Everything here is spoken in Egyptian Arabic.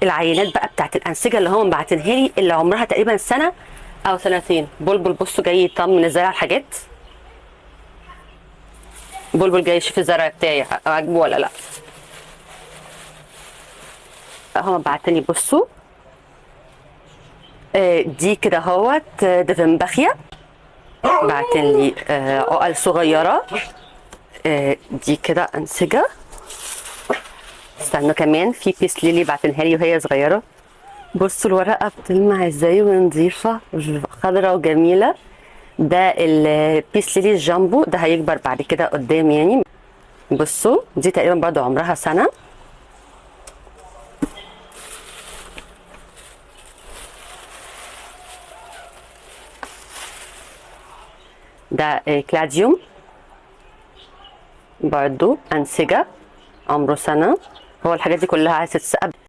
العينات بقى بتاعت الانسجة اللي هم بعتنها لي، اللي عمرها تقريبا سنة او سنتين. بلبل بصوا جاي يطمن ازاي على الحاجات. بلبل جاي يشوف الزرع بتاعي عاجبه ولا لا. هم بعتني بصوا دي كده اهوت، ديفنباخيا. بعتن لي عقل صغيرة. دي كده انسجة. استنوا كمان في بيس ليلي بعتنها لي وهي صغيرة. بصوا الورقة بتلمع ازاي ونظيفه خضرة وجميلة. ده البيس ليلي الجامبو، ده هيكبر بعد كده قدام يعني. بصوا دي تقريبا برضو عمرها سنة. ده كلاديوم برضو أنسجة عمره سنة. هو الحاجات دي كلها عايزة تتسقى.